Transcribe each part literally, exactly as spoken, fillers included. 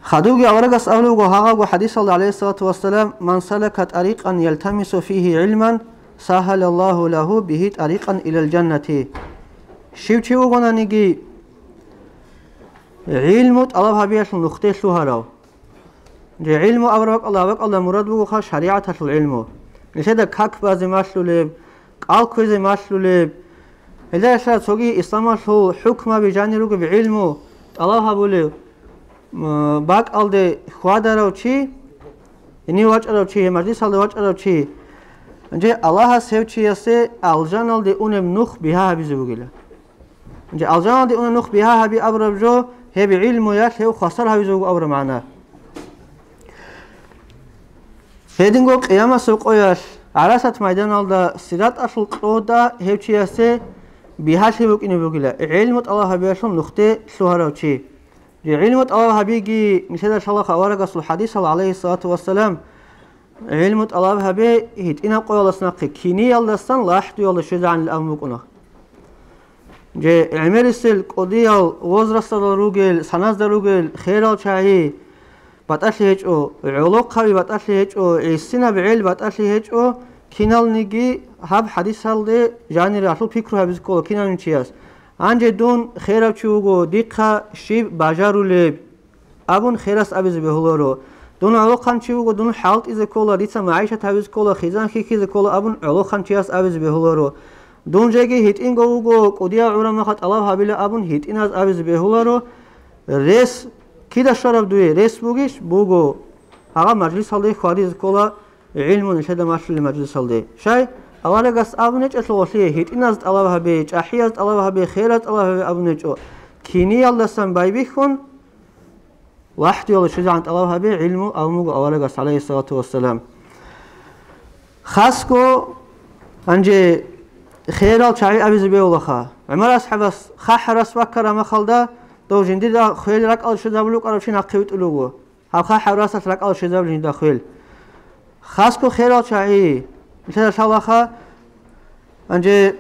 Хадубги аварагас абулеб буго гьагъабго хӀадисалда, гӀалайгьиссалату вассалам: «Ман салака тарикъан ялтамису фигьи гӀилман, сагьалаллагьу лагьу бигьи тарикъан илал жаннати». Щив чи вугонаниги гӀилму тӀалаб гьабиялъул нухде лъугьарав. Же гӀилму абураб бакӀалда, бакӀалда мурад бугоха шаригӀаталъул гӀилму. Нилъеда как базе малъулеб, кӀал кквезе малъулеб, гьелдалъа цоги исламалъул хӀукмаби жанир ругеб гӀилму тӀалаб гьабулев, м, бакӀалде хьвадарав чи, гьенив вачӀарав чи, гьеб мажлисалде вачӀарав чи, гьанже Аллагьас гьев чиясе алжаналде унеб нух бигьа гьабизе бугила. Гьанже алжаналде унеб нух бигьа гьаби абураб жо, гьеб гӀилмуялъ гьев хвасар гьавизе вуго абураб магӀна. Гьединго къиямасеб къоялъ, ГӀарасат майданалда, сираталъул кьода гьев чиясе бигьалъи букӀине бугила, гӀилму тӀалаб гьабиялъул нухде лъугьарав чи. ГӀилму тӀалаб гьабиги, нилъеда лъалаха аварагасул хӀадисал, гӀалайгьиссалату вассалам, гӀилму тӀалаб гьабе гьитӀинаб къоялдаса нахъе, киниялдасан лахӀдуялда щвезегӀанилан абун букӀуна. Же гӀемерисел кӀудиял возрасталда ругел, саназда ругел херал чагӀи батӀалъи гьечӀо, гӀолохъаби батӀалъи гьечӀо, гӀисинаб гӀел батӀалъи гьечӀо, киналниги гьаб хӀадисалде жанире гьалъул пикру гьабизе ккола киналничияс. Гьанже дун херав чи вуго, дихъа щиб бажарулеб? Абун херас абизе бегьуларо. Дун гӀолохъанчи вуго, дун хӀалтӀизе ккола, дица магӀишат гьабизе ккола, хизан хьихьизе ккола абун гӀолохъанчияс абизе бегьуларо. Дун жеги гьитӀинго вуго, кӀудиял гӀураб мехалъ тӀалаб гьабила абун гьитӀиназ абизе бегьуларо. Рес кида щвараб дуе? Рес бугищ? Буго. Гьагъа мажлисалде хьвадизе ккола. ГӀилму нилъеда малъулеб мажлисалде. Щай? Аварагас абун гьечӀелъул гъолъие, гьитӀиназ тӀалаб гьабе, чӀахӀияз тӀалаб гьабе, хераз тӀалаб гьабе абун гьечӀо. Киниялдасан байбихьун, вахӀдиялда щвезегӀан тӀалаб гьабе гӀилму абун буго аварагас, гӀалайгьиссалату вассалам. Хасго, гьанже херал чагӀи абизе бегьулаха. ГӀумар асхӀабас хъахӀарас ваккараб мехалда, дов жиндирда хвел ракӀалде щвезабулев вукӀарав чи нахъе витӀулев вуго. Гьаб хъахӀарасалъ ракӀалде щвезабулин жинда хвел. Хасго херал чагӀи, нилъеда лъалаха, гьанже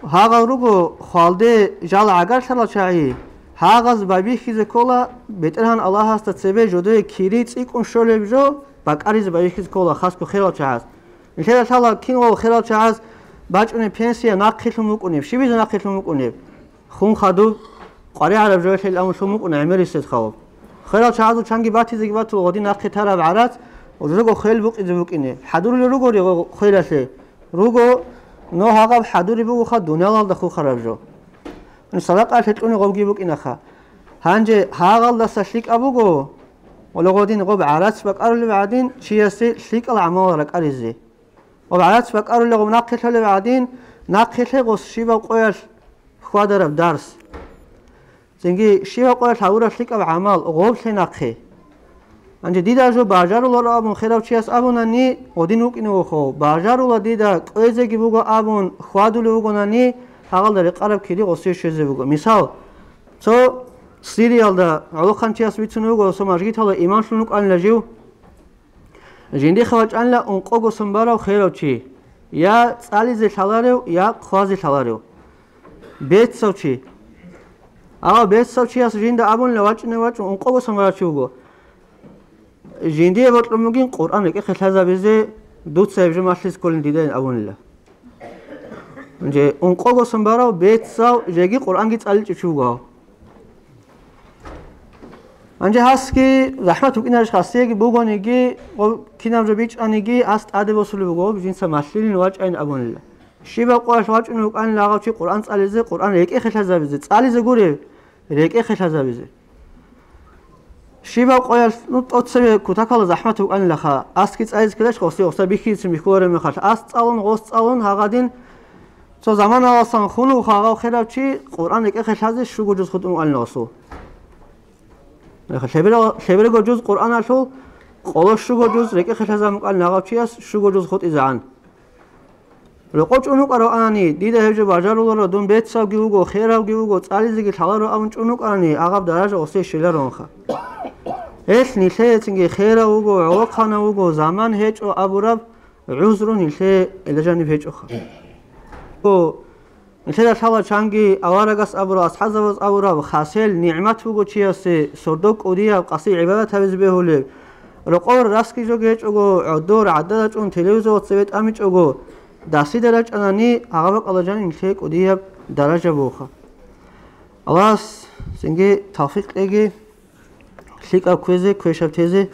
гьагъал руго хвалде жал гӀагарлъарал чагӀи, гьагъаз байбихьизе ккола БетӀергьан Аллагьасда цебе жодое кири цӀикӀкӀун щолеб жо бакӀаризе байбихьизе ккола хасго херал чагӀаз. Нилъеда лъала киналго херал чагӀаз бачӀунеб пенсия нахъе лъун букӀунеб, щибизе нахъе лъун букӀунеб? Хун хадуб къваригӀараб жоялъе ил амуллъун букӀуна гӀемерисез халаб. Херал чагӀазул чанги батизеги батула гъодин нахъе тараб гӀарац, жого хвел букъизе букӀине. ХӀадурулел ругори гъо-, хвелалъе? Руго, но гьагъаб хӀадуриб бугоха дуниялалда хухараб жо. Садакъаялъе кьуни гъобги букӀинаха. Гьанже гьагъалдаса лъикӀаб буго, гъодин гъоб гӀарац бакӀарулеб гӀадин, чиясе лъикӀал гӀамал ракӀаризе. Ва гӀарац бакӀарулел гъоб нахъе лъолеб гӀадин, нахъе лъе гъос щибаб къоялъ хьвадараб дарс. Цинги щибаб къоялъ гьавураб лъикӀаб гӀамал гъоб лъе нахъе. Гьанже дида жо бажаруларо абун херав чияс абунани, гъодин вукӀине вохов, бажарула дида кӀвезеги буго абун хьвадулев вугонани, гьагъалда рекъараб кири гъосе щвезе буго. Мисал, цо Сириялда гӀолохъанчияс бицунев вуго, цо мажгиталда имамлъун вукӀанила жив. Жиндихъ вачӀанила ункъого сон барав херав чи, я цӀализе лъаларев, я хъвазе лъаларев. Бецав чи. Ава бецав чияс жинда абунила вачӀине вачӀун ункъого сон барав чи вуго. Жиндие бокьун бугин Къуръан рекӀехъе лъазабизе, дуца гьеб жо малъизе кколин дидайин абунила. Гьанже ункъого сон барав бецав жеги Къуръанги цӀаличӀев чи вуго гьав. Гьанже гьасги захӀмат букӀинарищ, гьасиеги бугониги, гъо-, кинаб жо бичӀаниги, гьас тӀаде босулеб буго, гъоб жинца малъилин вачӀайин абунила. Щибаб къоялъ вачӀунев вукӀанила гьав чи Къуръан цӀализе, Къуръан рекӀехъе лъазабизе, цӀализе гурев, рекӀехъе лъазабизе. Щибаб къоялъ, ну, тӀоцебе кутакалда захӀмат букӀанилаха, гьасги цӀализе ккелищ, гъосе гъоса бихьидицин бихьулареб мехалъ, гьас цӀалун, гъос цӀалун, гьагъадин цо заманаласан хун вуха гьав херав чи Къуръан рекӀехъе лъазе щуго жуз хутӀун вукӀанила гъосул. Лъеберего-, лъеберего жуз Къуръаналъул къоло щуго жуз рекӀехъе лъазабун букӀанила гьав чияс щуго жуз хутӀизегӀан. Рокъов чӀун вукӀарав анани, дида гьеб жо бажаруларо, дун бецавги вуго, херавги вуго, цӀализеги лъаларо абун чӀун вукӀарани, гьагъаб даража гъосе щвеларонха. Гьелъ нилъеецинги херав вуго, гӀолохъанав вуго, заман гьечӀо абураб гӀузру нилъее гьелда жаниб гьечӀоха. О, Нилъеда лъала чанги аварагас абураб, асхӀабзабаз абураб, хасел нигӀмат буго чиясе сордо кӀудияб къаси гӀибадат гьабизе бегьулеб. Рокъор расги жоги гьечӀого, гӀодор гӀадада чӀун телевизор цебе тӀамичӀого, дасида рачӀанани, гьагъаб бакӀалда жаниб нилъее кӀудияб даража бугоха. Аллагьас цинги тавфикъ кьеги, лъикӀаб кквезе, квешаб тезе,